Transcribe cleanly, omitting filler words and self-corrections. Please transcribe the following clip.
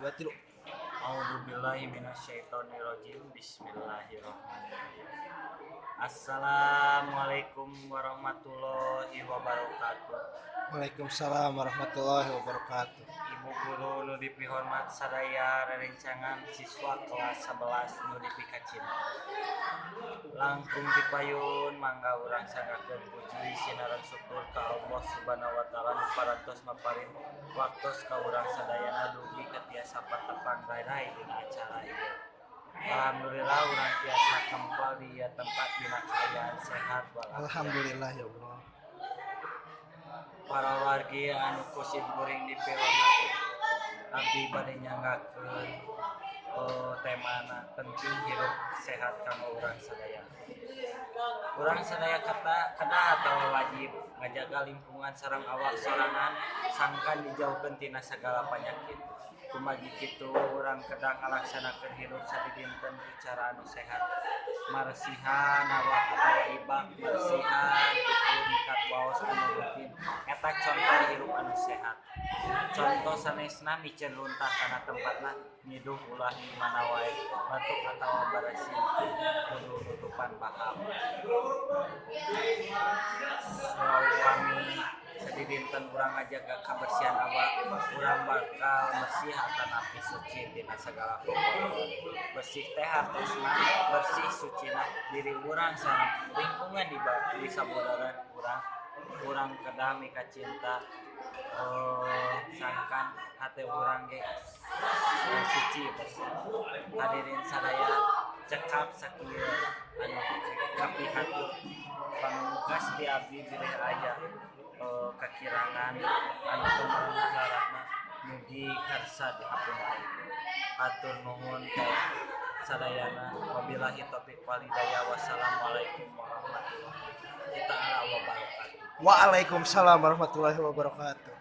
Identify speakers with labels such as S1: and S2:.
S1: Dua, tilu.
S2: A'udzubillahi minasyaitonirrajim. Bismillahirrahmanirrahim. Assalamualaikum warahmatullahi wabarakatuh.
S1: Waalaikumsalam warahmatullahi wabarakatuh.
S2: Ibu guru nu dipihormat sadaya, rerencangan siswa kelas 11 nu dipikacinta. Langkung dipayun mangga urang sanggakeun puji sinareng syukur ka Allah Subhanahu wa Taala nu parantos maparin waktos ka urang sadayana dugi ka tiasa patepang rai dina acara ieu. Alhamdulillah urang tiasa kempal di ieu tempat dina kaayaan sehat walafiat.
S1: Alhamdulillah ya Allah.
S2: Para wargi anu ku sim kuring dipihormat, abdi bade nyanggakeun temana penting hirup sehat kanggo urang sadaya. Urang sadaya kata kedah atawa wajib ngajaga lingkungan sareng awak sorangan sangkan dijauhkeun tina sagala panyakit. Kumargi kitu urang kedah ngalaksanakeun hirup sadidinten ku cara anu sehat. Maresihan awak atawa ibak, maresihan kuku, nyikat waos anu rutin eta contoh hirup anu sehat. Contoh sanesna miceun runtah kana tempatna, nyiduh ulah di mana wae, batuk atawa baresin kudu nutupan baham. Upami sadidinten urang ngajaga kabersihan awak, urang bakal bersih atanapi suci tina sagala kokotoran. Bersih teh hartosna bersih sucina diri urang sareng lingkungan di sabudeureun urang. Urang kedah mikacinta sangkan hate urang ge suci bersih. Hadirin sadaya, cekap sakieu anu kapihatur. Pamungkas ti abdi, bilih aya kakirangan anu teu laratna, mugi karsa dihampura. Hatur nuhun ka sadayana. Wabillahi taufik walhidayah. Wassalamualaikum warahmatullahi taala wabarakatuh.
S1: Waalaikumsalam warahmatullahi wabarakatuh.